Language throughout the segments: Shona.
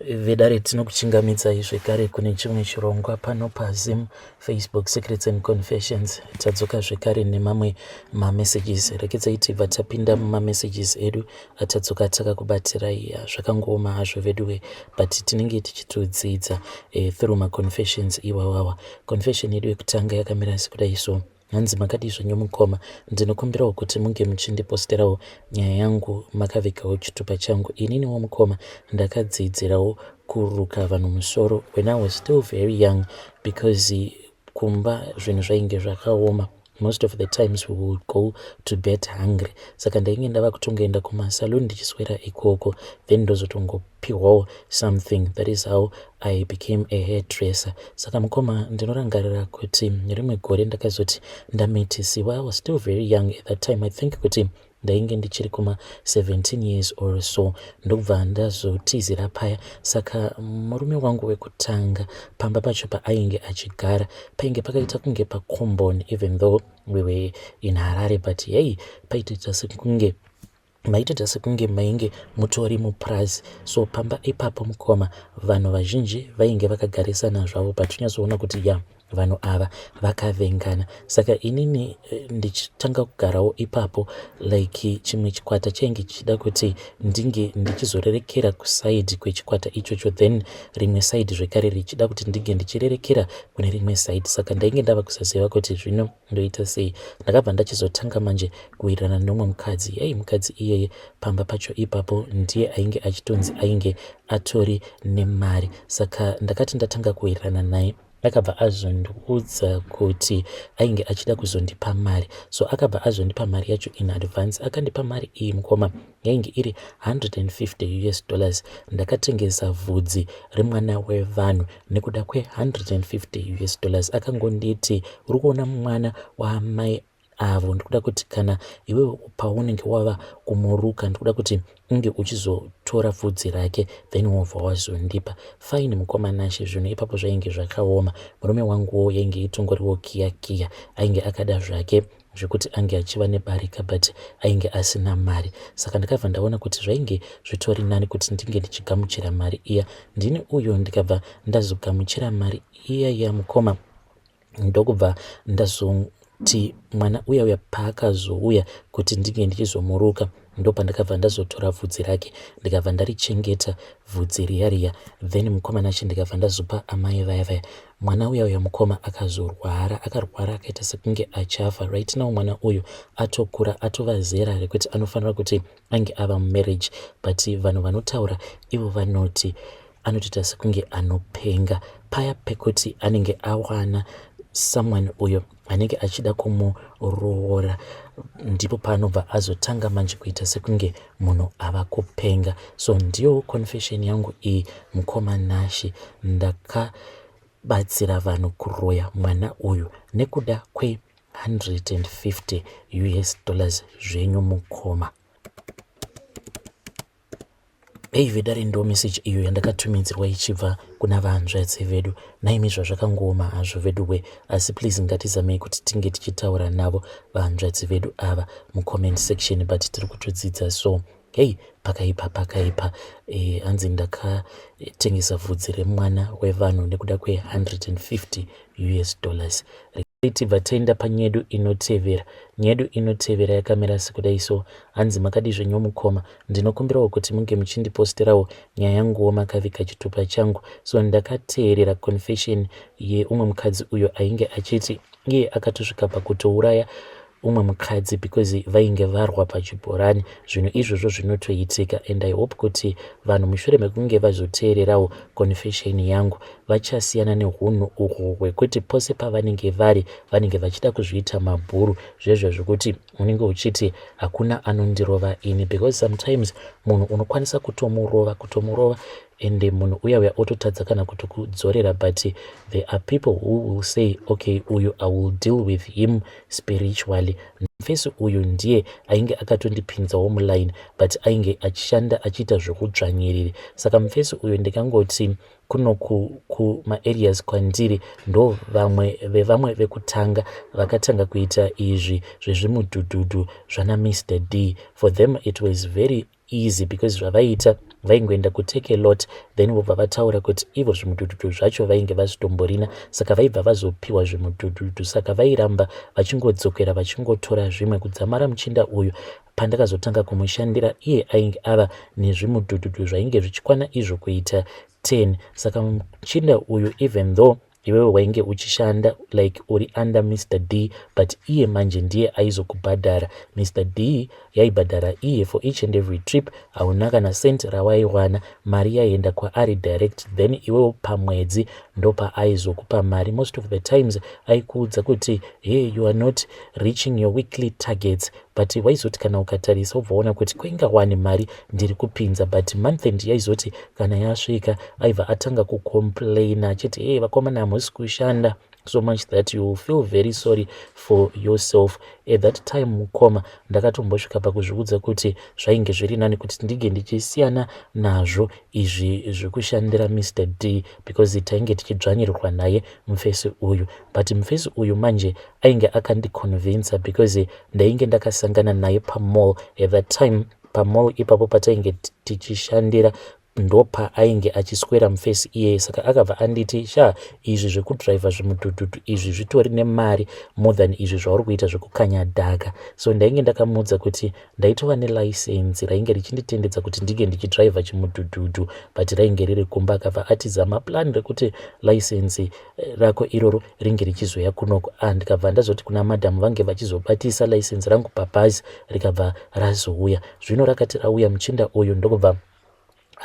Vedare, tinokuchingamidzai zvekare kune chimwe chirongwa pano paZim Facebook Secrets and Confessions. Tadzoka zvekare nemamwe mamessages. Rekedzai tibva tapinda mumamessages edu atadzoka takakubatirai. Zvakangooma hazvo veduwe, but tinenge tichitodzidza through maconfessions iwawawa. Confession yedu yekutanga yakamira sekudai so. Hanzi, "Makadii zvenyu mukoma? Ndinokumbirawo kuti munge muchindiposterawo nyaya yangu makavigawo chitupa changu. Ininiwo mukoma, ndakadzidzirawo kuruka vanhu musoro when I was still very young, because kumba zvinhu zvainge zvakaoma. Most of the times we would go to bed hungry, saka ndainge ndava kutongoenda kumasalon ndichiswera ikoko, then ndozotongopiwawo something. That is how I became a hairdresser. Saka mukoma, ndinorangarira kuti rimwe gore ndakazoti ndamitisiwa. I was still very young at that time. I think kuti ndainge ndichiri kuma 17 years or so. Ndobva ndazotizira paya. Saka murume wangu wekutanga, pamba pacho paainge achigara painge pakaita kunge pakomboni, even though we were in Harare, but hey, paitoita sekunge maitoita sekunge mainge mutori mupurazi. So pamba ipapo mukoma, vanhu vazhinji vainge vakagarisana zvavo, but unyatsoona kuti ya, vanhu ava vakavengana. Saka inini ndichitanga kugarawo ipapo, like chimwe chikwata chainge chichida kuti ndinge ndichizorerekera kuside kwechikwata ichocho, then rimwe side zvekare richida kuti ndinge ndichirerekera kune rimwe side. Saka ndainge ndava kusaziva kuti zvino ndoita sei. Ndakabva ndachizotanga manje kuwirirana nemumwe mukadzi. Ei, mukadzi iyeye pamba pacho ipapo ndiye ainge achitonzi ainge atori nemari. Saka ndakati ndatanga kuwirirana naye, akabva azondiudza kuti ainge achida kuzondipa mari. So akabva azondipa mari yacho in advance. Akandipa mari iyi mukoma, yainge iri 150 US dollars. Ndakatengesa vhudzi remwana wevanhu nekuda kwe150 US dollars. Akangonditi, 'Uri kuona mwana waamai avo, ndikuda kuti kana iwewe paunenge wava kumuruka, ndikuda kuti unge uchizotora bvudzi rake, then wobva wazondipa.' Fine mukoma Nashe, zvinhu ipapo zvainge zvakaoma. Murume wanguwo yainge itongoriwo kiya kiya, ainge akada zvake zvekuti ange achiva nebarika, but ainge asina mari. Saka ndakabva ndaona kuti zvainge zvitori nani kuti ndinge ndichigamuchira mari iya. Ndini uyo ndikabva ndazogamuchira mari iya iya mukoma. Ndokubva ndazoti mwana uya uya paakazouya kuti ndinge ndichizomuruka, ndopandakabva ndazotora bvudzi rake, ndikabva ndarichengeta bvudzi riya riya. Then mukoma Nashe, ndikabva ndazopa amai vaya vaya. Mwana uya uya mukoma akazorwara, akarwara akaita sekunge achafa. Right now mwana uyu atokura, atova zera rekuti anofanira kuti ange ava mumarriage, but vanhu vanotaura ivo vanoti anotoita sekunge anopenga. Paya pekuti anenge awana someone uyo anenge achida kumuroora, ndipo paanobva azotanga manje kuita sekunge munhu ava kupenga. So ndiyo confession yangu iyi mukoma Nashe. Ndakabatsira vanhu kuroya mwana uyu nekuda kwe150 US dollars zvenyu mukoma. Ei vedare, ndo message iyo yandakatumidzirwa ichibva kuna vahanzvadzi vedu. Naimi, zvazvakangooma hazvo veduwe, asi please ngatizamei kuti tinge tichitaura navo vahanzvadzi vedu ava mucomment section, but tiri kutodzidza. So hei, pakaipa, pakaipa. Hanzi ndakatengesa vhudzi remwana wevanhu nekuda kwe150 US dollars. Tibva taenda panyedu inotevera. Nyedu inotevera yakamira sekudai so. Hanzi, "Makadii zvenyu mukoma? Ndinokumbirawo kuti munge muchindiposterawo nyaya yanguwo makaviga chitupa changu. So ndakateerera confession yeumwe mukadzi uyo ainge achiti iye akatosvika pakutouraya umwe mukadzi because vainge varwa pachibhorani. Zvinhu izvozvo zvinotoitika, and I hope kuti vanhu mushure mekunge vazoteererawo confession yangu vachasiyana neunhu uhwo hwekuti pose pavanenge vari vanenge vachida kuzviita mabhuru, zvezvo zvekuti unenge uchiti hakuna anondirova ini, because sometimes munhu unokwanisa kutomurova, kutomurova, ende munhu uya uya ototadza kana kutokudzorera, but there are people who will say, 'Okay, uyu I will deal with him spiritually.' Mufesi uyu ndiye ainge akatondipinzawo muline, but ainge achishanda achiita zvekudzvanyiriri. Saka mufesi uyu, ndikangoti kuno kumaareas kwandiri, ndo vamwe vevamwe vekutanga vakatanga kuita izvi zvezvimudhudhudhu zvana Mr D. For them it was very easy because zvavaiita Vaingoenda kuTake-a-lot, then vobva vataura kuti ivo zvimudhudhudhu zvacho vainge vazitomborina, saka vaibva vazopiwa zvimudhudhudhu. Saka vairamba vachingodzokera vachingotora zvimwe kudzamara muchinda uyu pandakazotanga kumushandira iye ainge ava nezvimudhudhudhu zvainge zvichikwana izvo kuita 10. Saka muchinda uyu, even though iwewe wainge uchishanda like uri under Mr D, but iye manje ndiye aizokubhadhara. Mr D yaibhadhara iye for each and every trip. Hauna kana cent rawaiwana, mari yaienda kwaari direct. Then iwewo pamwedzi ndopaaizokupa mari. Most of the times aikuudza kuti, "Hey, you are not reaching your weekly targets," but waizoti kana ukatarisa ubvaona kuti kwaingawani mari ndiri kupinza. But month end yaizoti kana yasvika, aibva atanga kucomplaina achiti, "Hey, vakomana, hamusi kushanda," so much that you feel very sorry for yourself at that time. Mukoma, ndakatombosvika pakuzviudza kuti zvainge zviri nani kuti ndinge ndichisiyana nazvo izvi zvekushandira Mr D, because tainge tichidzvanyirwa naye mufesi uyu. But mufesi uyu manje ainge akandiconvinsa, because ndainge ndakasangana naye pamall at that time. Pamall ipapo patainge tichishandira ndopaainge achiswera mufesi iyeye. Saka akabva anditi, "Sha, izvi zvekudhiraivha zvimudhudhudhu izvi zvitori nemari more than izvi zvauri kuita zvekukanya dhaka." So ndainge ndakamuudza kuti ndaitova nelicense rainge richinditendedza kuti ndinge ndichidhiraivha chimudhudhudhu, but rainge riri kumba. Akabva ati, "Zama plan rekuti license rako iroro ringe richizoya kunoko." Ah, ndikabva ndazoti kuna madhamu vange vachizobatisa license rangu pabhazi, rikabva razouya. Zvino rakati rauya, muchinda uyu ndokubva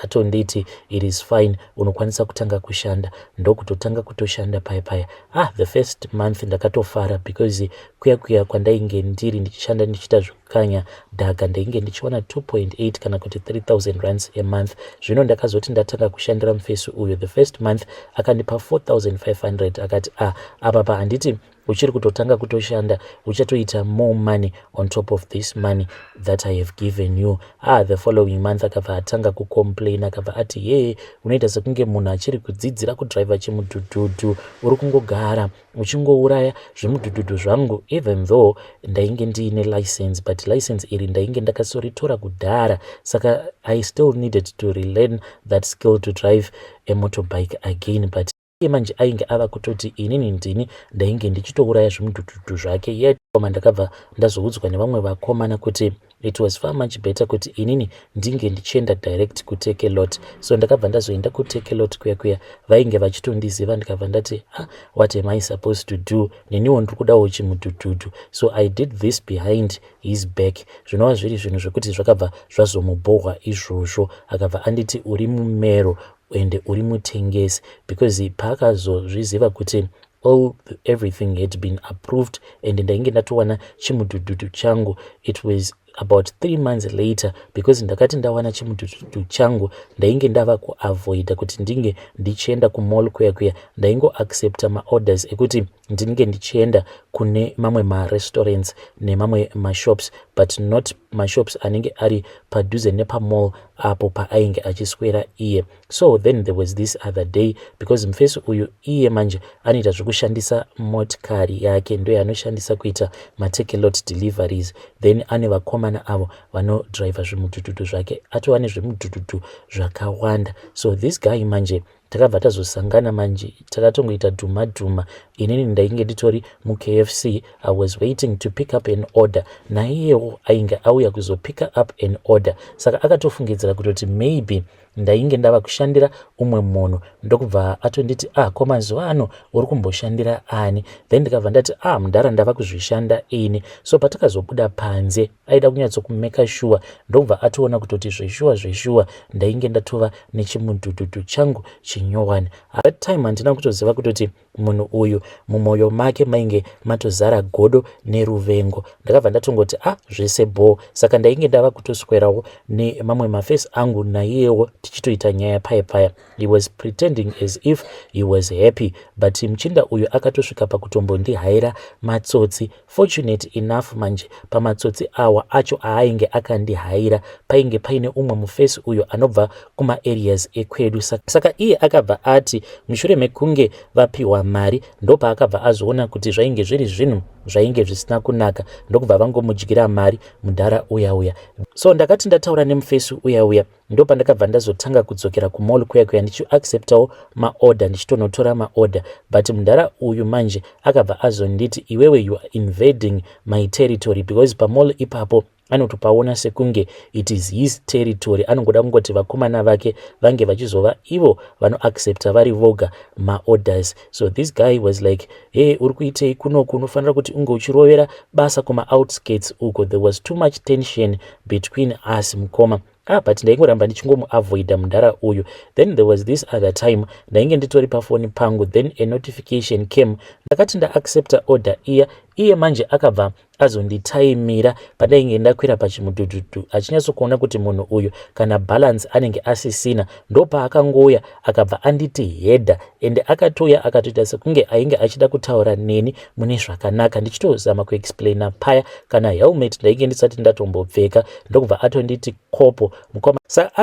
atonditi, "It is fine, unokwanisa kutanga kushanda." Ndokutotanga kutoshanda paya paya. Ah, the first month ndakatofara, because kuya kuya kwandainge ndiri ndichishanda ndichiita zvekukanya dhaka, ndainge ndichiwana 2.8 kana kuti 3000 rands a month. Zvino ndakazoti ndatanga kushandira mufesi uyu, the first month akandipa 4500. Akati, "Ah, apa pa handiti uchiri kutotanga kutoshanda, uchatoita more money on top of this money that I have given you." Ah, the following month akabva atanga kucomplain. Akabva ati, "Ye, unoita sekunge munhu achiri kudzidzira kudhiraivha chimudhudhudhu, uri kungogara uchingouraya zvimudhudhudhu zvangu." Even though ndainge ndiine license, but license iri ndainge ndakasoritora kudhara, saka I still needed to relearn that skill to drive a motorbike again. But iye manje ainge ava kutoti inini ndini ndainge ndichitouraya zvimudhudhudhu zvake. Yet ndakabva ndazoudzwa nevamwe vakomana kuti it was far much better kuti inini ndinge ndichienda direct kuTake-a-lot. So ndakabva ndazoenda kuTake-a-lot kuya kuya, vainge vachitondiziva. Ndikabva ndati, "Ah, what am I supposed to do? Neniwo ndiri kudawo chimudhudhudhu." So I did this behind his back, zvinova zviri zvinhu zvekuti zvakabva zvazomubhohwa izvozvo. Akabva anditi, "Uri mumero ende uri mutengesi," because paakazozviziva kuti all everything had been approved and ndainge ndatowana chimudhudhudhu changu, it was about 3 months later, because ndakati ndawana chimudhudhudhu changu, ndainge ndava kuavoida kuti ndinge ndichienda kumall kuya kuya. Ndaingoaccepta maorders ekuti ndinge ndichienda kune mamwe marestaurants nemamwe mashops, but not mashops anenge ari padhuze nepamall apo paainge achiswera iye. So then there was this other day, because mufesi uyu iye manje anoita zvekushandisa motikari yake, ndo yaanoshandisa kuita maTake-a-lot deliveries. Then ane vakomana avo vanodhiraivha zvimudhudhudhu zvake, atova nezvimudhudhudhu zvakawanda. So this guy manje takabva tazosangana manje, takatongoita dhuma dhuma. Inini ndainge nditori muKFC, I was waiting to pick up an order. Naiyewo ainge auya kuzopick up an order, saka akatofungidzira kutoti maybe ndainge ndava kushandira umwe munhu. Ndokubva atonditi, "Ah, ko mazuva ano uri kumboshandira ani?" Then ndikabva ndati, "Ah, mudhara, ndava kuzvishanda ini." So patakazobuda panze, aida kunyatsokumeka sure, ndokubva atoona kutoti zveshuwa zveshuwa ndainge ndatova nechimudhudhudhu changu chinyowani. That time handina kutoziva kutoti munhu uyu mumwoyo make mainge matozara godo neruvengo. Ndakabva ndatongoti, "Ah, zvese bho." Saka ndainge ndava kutoswerawo nemamwe mafesi angu naiyewo tichitoita nyaya paya paya. He was pretending as if he was happy, but muchinda uyu akatosvika pakutombondihaira matsotsi. Fortunate enough manje, pamatsotsi awa acho aainge akandihaira painge paine umwe mufesi uyo anobva kumaareas ekwedu. Saka iye akabva ati mushure mekunge vapiwa mari, ndopaakabva azoona kuti zvainge zviri zvinhu. Zvainge zvisina kunaka, ndokubva vangomudyira mari mudhara uya uya. So ndakati ndataura nemufesi uya uya, ndopandakabva ndazotanga kudzokera kumall kuya kuya, ndichiacceptawo maorder, ndichitonotora maorder. But mudhara uyu manje akabva azonditi, "Iwewe, you are invading my territory," because pamall ipapo anotopaona sekunge it is his territory. Anongoda kungoti vakomana vake vange vachizova ivo vanoaccepta vari voga maorders. So this guy was like, "Hey, uri kuitei kunoku? Unofanira kuti unge uchirovera basa kumaoutskirts uko." There was too much tension between us, mukoma. Ah, but ndaingoramba ndichingomuavoida mudhara uyu. Then there was this other time, ndainge nditori pafoni pangu, then a notification came. Ndakati ndaaccepta order iya, iye manje akabva azonditaimira pandainge ndakwira pachimudhudhudhu, achinyatsokuona kuti munhu uyu kana balance anenge asisina. Ndopaakangouya, akabva anditi hedha, ende akatouya akatoita sekunge ainge achida kutaura neni mune zvakanaka. Ndichitozama kuexplaina paya, kana helmet ndainge ndisati ndatombopfeka, ndokubva atonditi kopo, mukoma. Saka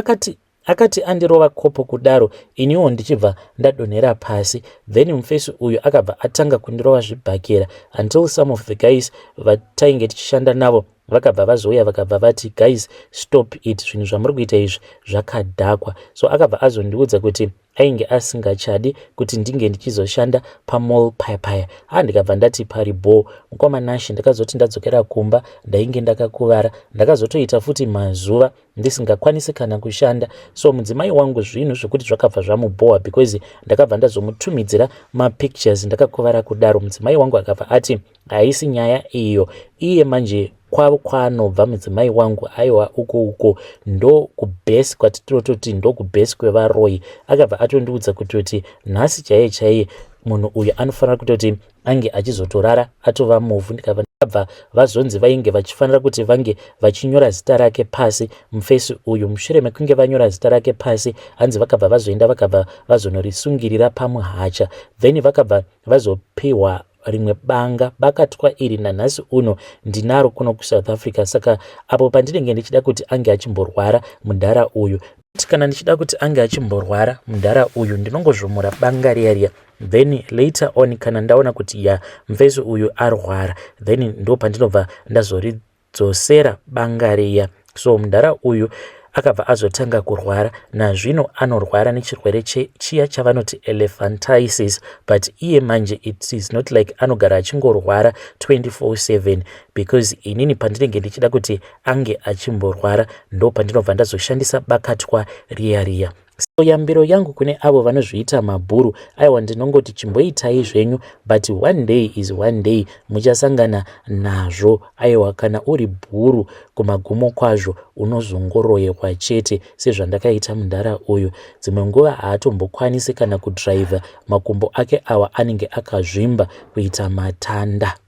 akati andirova kopo kudaro, iniwo ndichibva ndadonhera pasi. Then mufesi uyu akabva atanga kundirova zvibhakera until some of the guys vatainge tichishanda navo vakabva vazouya, vakabva vati, "Guys, stop it. Zvinhu zvamuri kuita izvi zvakadhakwa." So akabva azondiudza kuti ainge asingachadi kuti ndinge ndichizoshanda pamall paya paya. A, ndikabva ndati pari bho, mukoma Nashi. Ndakazoti ndadzokera kumba, ndainge ndakakuvara. Ndakazotoita futi mazuva ndisingakwanisi kana kushanda. So mudzimai wangu, zvinhu zvokuti zvakabva zvamubhowa, because ndakabva ndazomutumidzira mapictures ndakakuvara kudaro. Mudzimai wangu akabva ati haisi nyaya iyo. Iye manje kwavo kwaanobva mudzimai wangu, aiwa, uko uko ndo kubhesi kwatinototi ndo kubhesi kwevaroi. Akabva atondiudza kutoti nhasi chaiye chaiye munhu uyu anofanira kutoti ange achizotorara atova muvhu. Ndikabva vazonzi vainge vachifanira kuti vange vachinyora zita rake pasi, mufesi uyu. Mushure mekunge vanyora zita rake pasi, hanzi vakabva vazoenda, vakabva vazonorisungirira pamuhacha. Then vakabva vazopiwa rimwe banga, bakatwa iri nanhasi uno ndinaro kuno kuSouth Africa. Saka apo pandinenge ndichida kuti ange achimborwara mudhara uyu, kana ndichida kuti ange achimborwara mudhara uyu, ndinongozvomora banga riya riya. Then later on, kana ndaona kuti ya, mufesi uyu arwara, then ndo pandinobva ndazoridzosera banga riya. So mudhara uyu akabva azotanga kurwara. Nazvino anorwara nechirwere chiya chavanoti elephantiasis, but iye manje it is not like anogara achingorwara 24/7, because inini pandinenge ndichida kuti ange achimborwara, ndo pandinobva ndazoshandisa bakatwa riya riya. So yambiro yangu kune avo vanozviita mabhuru, aiwa, ndinongoti chimboitai zvenyu, but one day is one day, muchasangana nazvo. Aiwa, kana uri bhuru, kumagumo kwazvo unozongoroyerwa chete, sezvandakaita mudhara uyu. Dzimwe nguva haatombokwanisi kana kudhiraivha, makumbo ake awa anenge akazvimba kuita matanda.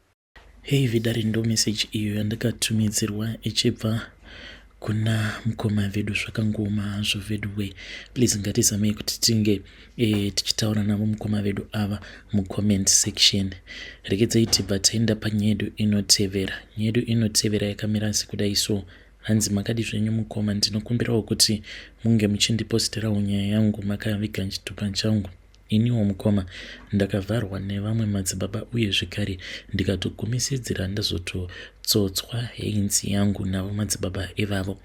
Hei vidari, ndo meseji iyo yandakatumidzirwa ichibva kuna mukoma vedu. Zvakangoma hazvo vedu we. Please, ngatizamei kuti tinge tichitaura navo mukoma vedu ava mucomment section. Rekedzai tibva taenda panyaya yedu inotevera. Nyaya yedu inotevera yakamira sekudai. So hanzi, "Makadi zvenyu mukoma? Ndinokumbirawo kuti munge muchindiposterawo nyaya yangu makaviga chitupa changu. Iniwo mukoma ndakavharwa nevamwe madzibaba, uye zvekare ndikatogumisidzira ndazototsotswa heinzi yangu navo madzibaba ivavo.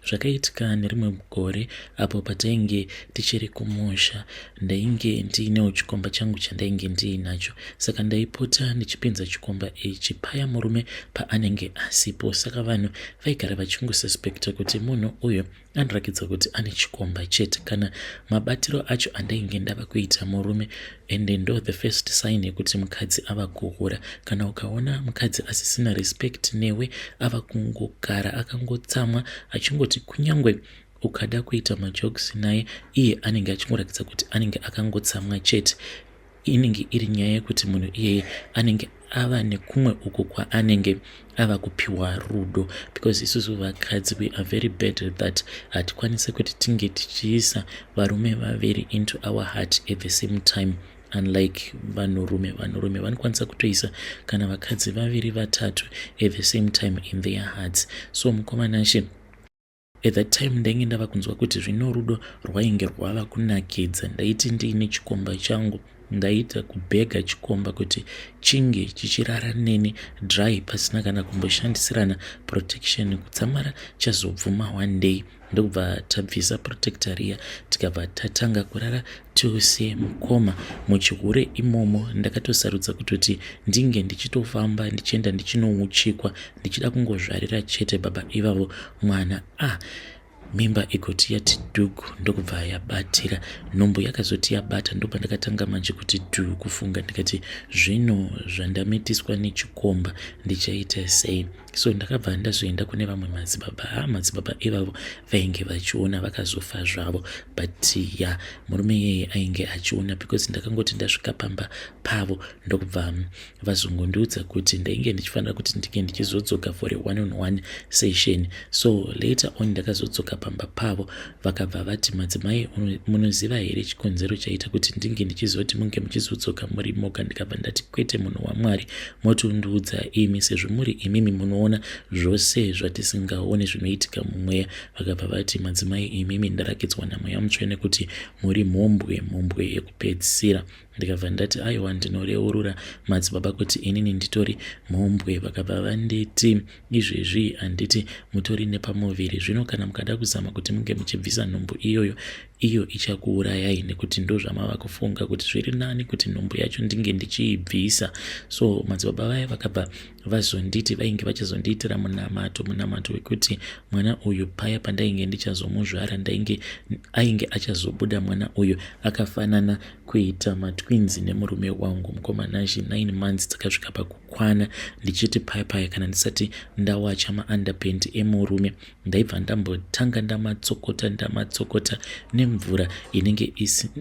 Zvakaitika nerimwe gore apo patainge tichiri kumusha. Ndainge ndiinewo chikomba changu chandainge ndiinacho, saka ndaipota ndichipinza chikomba ichi paya murume paanenge asipo. Saka vanhu vaigara vachingosuspecta kuti munhu uyu anorakidza kuti ane chikomba chete, kana mabatiro acho andainge ndava kuita murume. Ende ndo the first sign yekuti mukadzi ava kuhura. Kana ukaona mukadzi asisina respect newe, ava kungogara akangotsamwa, achingoti kunyange ukada kuita majokes naye, iye anenge achingorakidza kuti anenge akangotsamwa chete, inenge iri nyaya yekuti munhu iyeye anenge ava nekumwe uko kwaanenge ava kupiwa rudo, because isusu vakadzi, we are very bad at that. Hatikwanisi kuti tinge tichiisa varume vaviri into our heart at the same time, unlike vanhurume. Vanhurume vanokwanisa kutoisa kana vakadzi vaviri, vatatu at the same time in their hearts. So mukoma Nashe, at that time ndainge ndava kunzwa kuti zvino rudo rwainge rwava kunakidza. Ndaiti ndiine chikomba changu Ndaita kubhega chikomba kuti chinge chichirara neni dry pasina kana kumboshandisirana protection kudzamara chazobvuma one day ndokubva tabvisa protector riya tikabva tatanga kurara tose mukoma muchihure imomo. Ndakatosarudza kutoti ndinge ndichitofamba ndichienda ndichinouchikwa ndichida kungozvarira chete baba ivavo mwana. Ah, mimba igoti yati dhugu ndokubva yabatira. Nhumbu yakazoti yabata ndopandakatanga manje kuti dhu kufunga ndikati zvino zvandamitiswa nechikomba ndichaita sei. So ndakabva ndazoenda kune vamwe madzibaba. Ha, madzibaba ivavo vainge vachiona, vakazofa zvavo, but ya, murume iyeye ainge achiona because ndakangoti ndasvika pamba pavo ndokubva vazongondiudza kuti ndainge ndichifanira kuti ndinge ndichizodzoka for a one on one session. So later on ndakazodzoka pamba pavo, vakabva vati, "Madzimai, munoziva here chikonzero chaita kuti ndinge ndichizoti munge muchizodzoka muri moga?" Ndikabva ndati, "Kwete, munhu waMwari, motondiudza imi sezvo muri imimi munoona zvose zvatisingaoni zvinoitika mumweya." Vakabva vati, "Madzimai, imimi ndarakidzwa naMweya Mutsvene kuti muri mhombwe, mhombwe yekupedzisira." Ndikabva ndati, "Aiwa, ndinoreurura, madzibaba, kuti inini nditori mhombwe." Vakabva vanditi, "Izvezvi handiti mutori nepamuviri? Zvino kana mukada kuzama kuti munge muchibvisa nhumbu iyoyo, iyo ichakuurayai nekuti ndo zvamava kufunga kuti zviri nani kuti nhumbu yacho ndinge ndichiibvisa." So madzibaba vaya vakabva vazonditi vainge vachazondiitira munamato, munamato wekuti mwana uyu paya pandainge ndichazomuzvara, ndainge ainge achazobuda mwana uyu akafanana kuita matwins nemurume wangu. Mukomanashi, 9 months dzakasvika pakukwana ndichiti paya paya kana ndisati ndawacha maunderpant emurume, ndaibva ndambotanga ndamatsokota, ndamatsokota nemvura inenge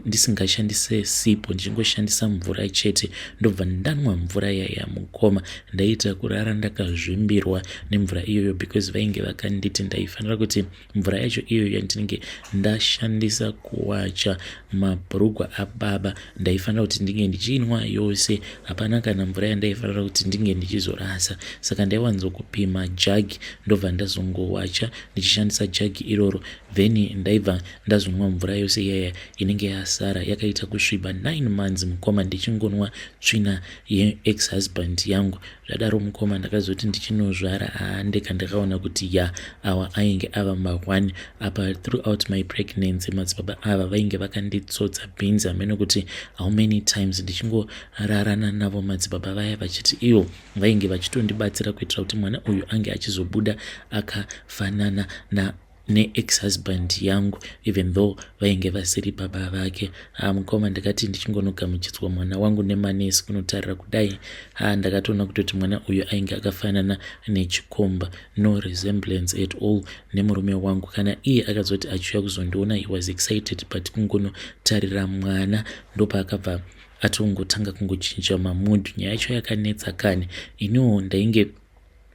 ndisingashandise sipo, ndichingoshandisa mvura chete, ndobva ndanwa mvura yaya. Mukoma, ndaita kurara ndakazvimbirwa nemvura iyoyo because vainge vakanditi ndaifanira kuti mvura yacho iyoyo yandinenge ndashandisa kuwacha mabhurugwa ababa, ndaifanira kuti ndinge ndichiinwa yose. Hapana kana mvura yandaifanira kuti ndinge ndichizorasa. Saka ndaiwanzokupima jagi, ndobva ndazongowacha ndichishandisa jagi iroro, then ndaibva ndazonwa mvura yose iyaya inenge yasara yakaita kusviba. 9 months, mukoma, ndichingonwa tsvina yeex husband yangu. Zvadaro, mukoma, ndakazoti ndichinozvara, haandeka ndakaona kuti ya, awa ainge ava ma1 apa. Throughout my pregnancy madzibaba ava vainge vakanditsotsa bhinzi, hameno kuti how many times, ndichingorarana navo madzibaba vaya vachiti ivo vainge vachitondibatsira kuitira kuti mwana uyu ange achizobuda akafanana na neex husband yangu, even though vainge vasiri baba vake. Ha, mukoma, ndakati ndichingonogamuchidzwa mwana wangu nemanesi, kunotarira kudai, ha, ndakatoona kutoti mwana uyu ainge akafanana nechikomba, no resemblance at all nemurume wangu. Kana iye akazoti achiuya kuzondiona, he was excited, but kungonotarira mwana ndopaakabva atongotanga kungochinja mamood. Nyaya yacho yakanetsa kani. Iniwo ndainge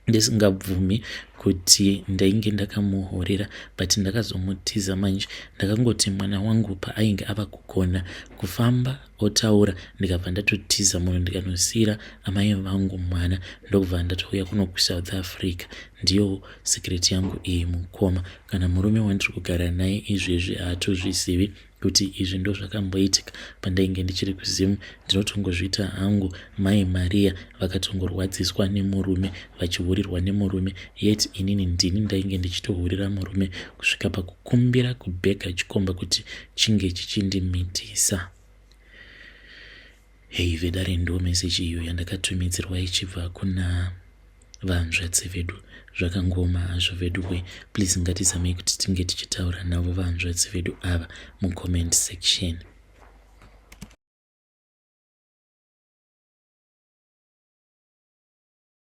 ndisingabvumi kuti ndainge ndakamuhorera, but ndakazomutiza manje. Ndakangoti mwana wangu paainge ava kugona kufamba, otaura, ndikabva ndatotiza munhu, ndikanosiyira amai vangu mwana, ndokubva ndatouya kuno kuSouth Africa. Ndiyo secret yangu iyi, mukoma. Kana murume wandiri kugara naye izvezvi haatozvizivi kuti izvi ndo zvakamboitika pandainge ndichiri kuZimu. Ndinotongozviita hangu mai Maria vakatongorwadziswa nemurume, vachihurirwa nemurume, yet inini ndini ndainge ndichitohurira murume kusvika pakukumbira kubhega chikomba kuti chinge chichindimitisa. Hei vedare, ndo meseji iyo yandakatumidzirwa ichibva kuna vanzvadzi vedu. Zvakangoma hazvo veduwe. Please, ngatizamei kuti tinge tichitaura navo vanzvadzi vedu ava mucomment section.